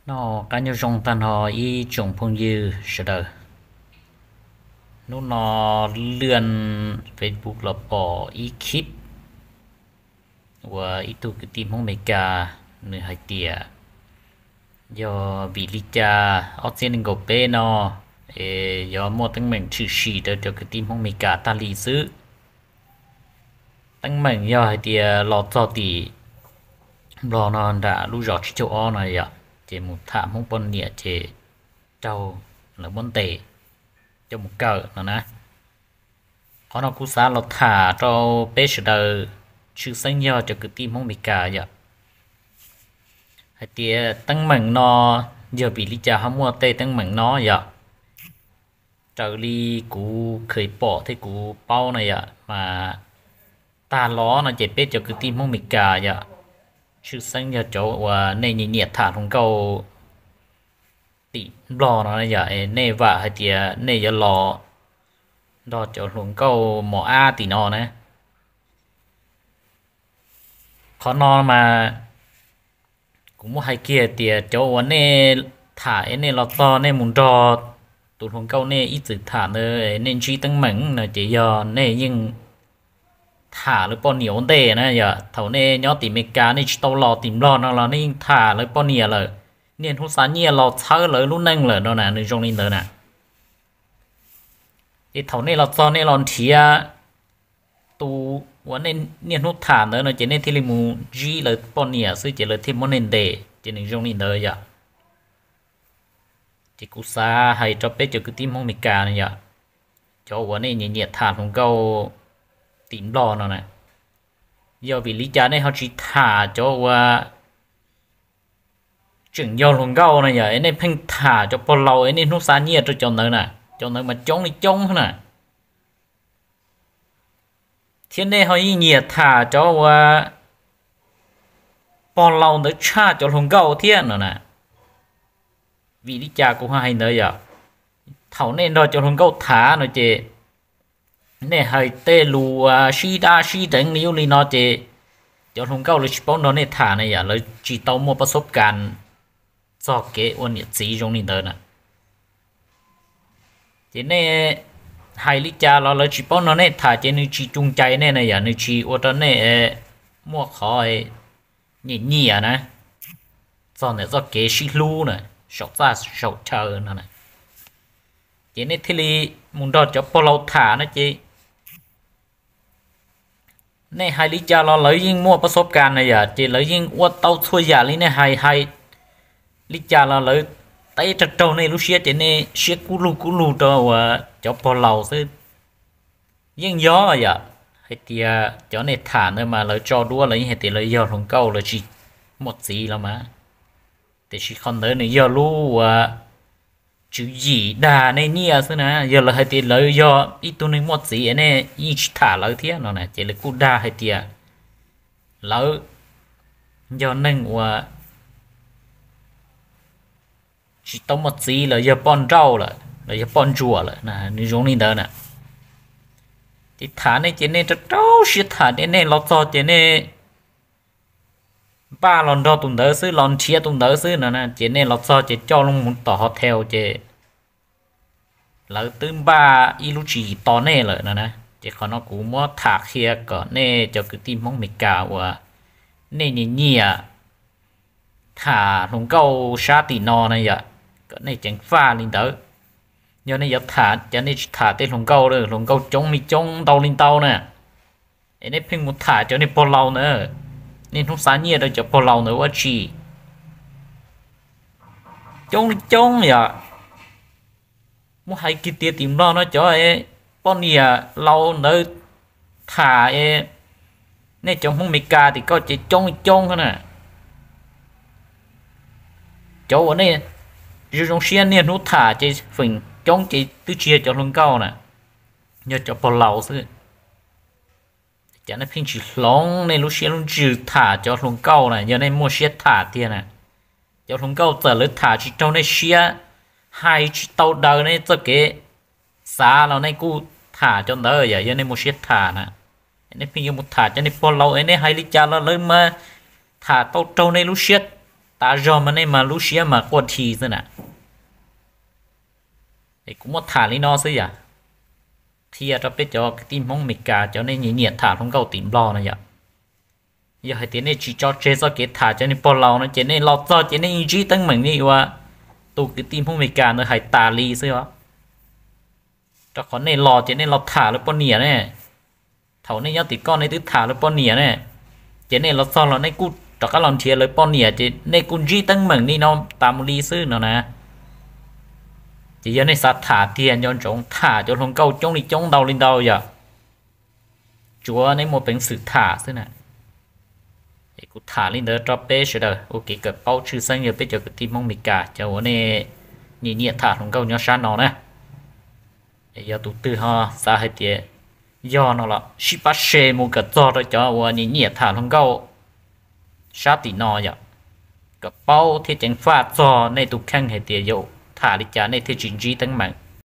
Noj qab nyob zoo tag nrho ib tsoom phooj ywg sawv daws. Hnub no lwaj Facebook los pom ib khib uas ib tug kwv tij Hmoob Amelikas, nws hais tias yog vim li cas ob txhiab nees nkaum peb no es yuav muaj teeb meem tshwm sim rau cov kwv tij Hmoob Amelikas tag li xwb. Teeb meem yog hais tias los txog tim Nplog no nram lub zos tsib caug ob no yom, ces mus tham Hmoob poj niam ces raug lawv muab ntes coj mus kaw no na. Qhov no kuv xav los tham rau peb sawv daws, tshwj xeeb yog cov kwv tij Hmoob Amelikas yom, hais tias teeb meem no yog vim li cas ho muaj tej teeb meem no yom. Raws li kuv kheev pom thiab kuv paub no yom, mas tag los no ces peb cov kwv tij Hmoob Amelikas yom, tshwj xeeb yog cov uas nej nyiam nyiam tham hluas nkauj tim Nplog no yom, nej vam hais tias nej yuav los nrog cov hluas nkauj mos ab tim no na. Qhov no mas kuv muab hais kiag tias cov uas nej tham es nej los txog nej mus nrog tus hluas nkauj nej ib txwm tham ntawd nej ntsib teeb meem no ces yog nej yeej tham lawv poj niam ua ntej na yom. Thaum nej nyob tim Amelikas nej tsis tau los tim Nplog no los nej yeej tham lawv poj niam lawm, niaj hnub xa nyiaj los txhawb lawv lub neej lawm no na, nws zoo li ntawd na. Ces thaum nej los txog nej los nrhiav tus uas nej niaj hnub tham ntawd no ces nej thiaj li mus ntsib lawv poj niam xwb ces lawv thiaj muab nej ntes, ces nws zoo li ntawd yom. Ces kuv xav hais rau peb cov kwv tij Hmoob Amelikas no yom, cov uas nej nyiam nyiam tham hluas nkauj tim Nplog no na, yog vim li cas nej ho tsis tham cov uas tseem yog hluas nkauj no yom, es nej pheej tham cov pog laus es niaj hnub xa nyiaj rau cov ntawd na, cov ntawd mas coob li coob na. Thiab nej ho yeej nyiam tham cov uas pog laus ntawd tshaj cov hluas nkauj thiab no na. Vim li cas kuv ho hais ntawd yom? Thaum nej nrog cov hluas nkauj tham no ces nej hais tej lus uas sib dab sib deev li ub li no ces cov hluas nkauj lawv tsis paub nrog nej tham na yom, lawv tsis tau muaj pab xob kas txog kev ua niam txiv zoo li ntawd na. Ces nej hais li cas los lawv tsis paub nrog nej tham ces nws tsis cu cai nej na yom, nws tsis ua rau nej muaj qhov nyiam nyiam na, txog ntawm txoj kev sib hlub na, saum txaj saum chaw no na. Ces nej thiaj li mus nrog cov pog laus tham no ces nej hais li cas los lawv yeej muaj pab xob kas na yom, ces lawv yeej ua tau txhua yam li nej hais, hais li cas los lawv teb raug raug nej lub siab ces nej siab kub lug kub lug rau uas cov pog laus xwb. Yeej yog yom, hais tias cov nej tham ntawd mas lawv tso duab lawv yeej hais tias lawv yog hluas nkauj lawv tsis muaj txiv los mas, tiam sis qhov ntawd nws yog lub uas tswv yim dag nej nyiaj xwb na. Yog lawv hais tias lawv yog ib tug neeg muaj txiv nej yeej tsis tham lawv thiab no na, ces lawv kuj dag hais tias lawv yog neeg uas tsis tau muaj txiv los yog poj nrauj lawm los yog poj ntsuam lawm, nws zoo li ntawd na. Ces tham nej ces nej rau rau siab tham, nej los txog ces nej npaj los nrog tus ntawd xwb, los nrhiav tus ntawd xwb no na, ces nej los txog ces coj loo mus tom hotel ces lawv twb npaj ib lub tswv yim tos nej lawm no na. Ces qhov no kuv muab tham qhia kom nej cov kwv tij Hmoob Amelikas uas nej nyiam nyiam tham hluas nkauj sab tim no na yom, kom nej ceev faj li ntawd. Yog nej yuav tham ces nej tsis tham tej hluas nkauj, hluas nkauj coob li coob ntau li ntau na, es nej pheej mus tham cov niag pog laus ntawd, niaj hnub xa nyiaj rau cov pog laus ntawd ua tsi? Coob li coob yom. Muab hais kiag tias tim Nplog no cov poj niam laus ntawd tham, nej cov Hmoob Amelikas tim koj ces coob li coob na. Cov uas nej zoo zoo siab niaj hnub tham ces feem coob ces twb tsis yog cov hluas nkauj na, yog cov pog laus xwb. Cas nej pheej tsis hloov nej lub siab lub ntsws tham cov hluas nkauj na? Yog nej muaj siab tham tiag na, cov hluas nkauj txawm lawv tham tsis raug nej siab, hais tsis tau daws nej txoj kev xav los nej kuj tham cov ntawd yom. Yog nej muaj siab tham na, nej pheej yuav mus tham cov niag pog laus es nej hais li cas los lawv mas tham tau raug nej lub siab Tas zog mas nej mas lub siab mas quaj dhi xwb na. Es kuv muab tham li no xwb yom, qhia rau peb cov kwv tij Hmoob Amelikas cov nej nyiam nyiam tham hluas nkauj tim Nplog no yom. Yog hais tias nej tsis tso tseg txoj kev tham cov niag pog laus no ces nej los txog ces nej ntsib teeb meem li uas tus kwv tij Hmoob Amelikas ntawd hais tas li xwb os. Rau qhov nej los ces nej los tham lawv poj niam ne. Thaum nej nyob tim koj nej twb tham lawv poj niam ne, ces nej los txog los nej kuj rov qab los nrhiav lawv poj niam ces nej kuj ntsib teeb meem li no tas mus li xwb no na. Ces yog nej xav tham tiag nco ntsoov tham cov hluas nkauj coob li coob ntau li ntau yom, tsuav nej muaj peev xwm tham xwb na. Es kuv tham li ntawd rau peb sawv daws ua kev kawm paub tshwj xeeb yog peb cov kwv tij Hmoob Amelikas cov uas nej nyiam nyiam tham hluas nkauj nyob sab no na. Es yog tus twg ho xav hais tias yog no los sib pab share mus kom txog rau cov uas nyiam nyiam tham hluas nkauj sab tim no yom, kom paub thiab ceev faj txog nej tus kheej hais tias yog tham li cas nej thiaj tsis ntsib teeb meem.